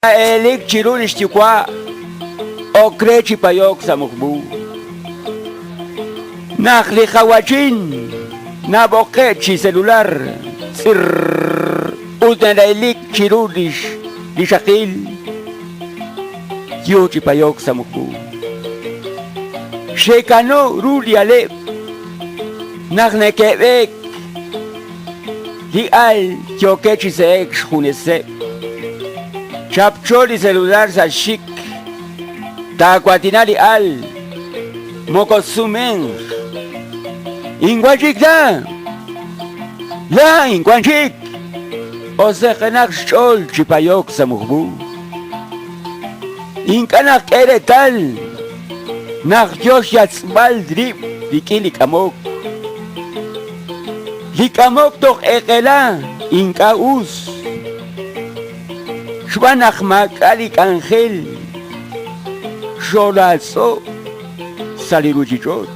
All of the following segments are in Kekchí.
Na'eelik chiru li xyuwa', ok re chi payok sa' muqmu. Naq li qawa'chin nab'oqe' chi selular, tz'irr ut na'eelik chiru li rixaqil, yo chi payok sa' muqmu. Xe'kano' ru li aleb' naq neke'b'eek. Li al yookeb' chi se'ek xjuneseb'. Chapcho li selular sa' xxik. Taawaatina li al. Moko tsumenq. Inwan chik la. La inwan chik. Oseqenaq xch'ool chi payok sa' muqmu. Ink'a' naqk'e reetal naq yo xyatz'b'al rib' rik'in li k'amok. Li k'amok toj eq'ela ink'a' us, xb'aan naq maak'a' li k'anjel xoolaatz'o' sa' li ruuchich'och'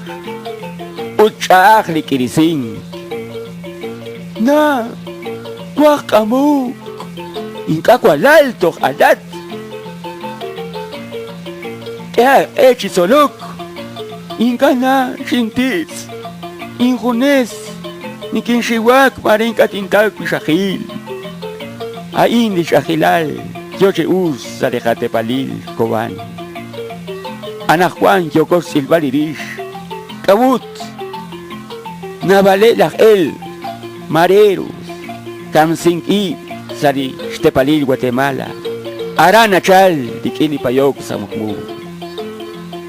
ut ch'a'aj li k'irisink. Na waj k'amok, ink'a' walal toj alat. K'e aaq'e chi tzolok, ink'a' na xintitz'. Injunes nikinxiwak maare ink'a' tintaw wixaqil. A'in li ch'a'ajkilal yo chi us sa' li qatepalil Cobán. Anaqwan yooko xtz'ilb'al li rix. K'a'ut? Naab'aleb' laj elq', mareros, kamsink ib' sa' li xtepalil Guatemala. Aran nachal rik'in li payok sa' muqmu.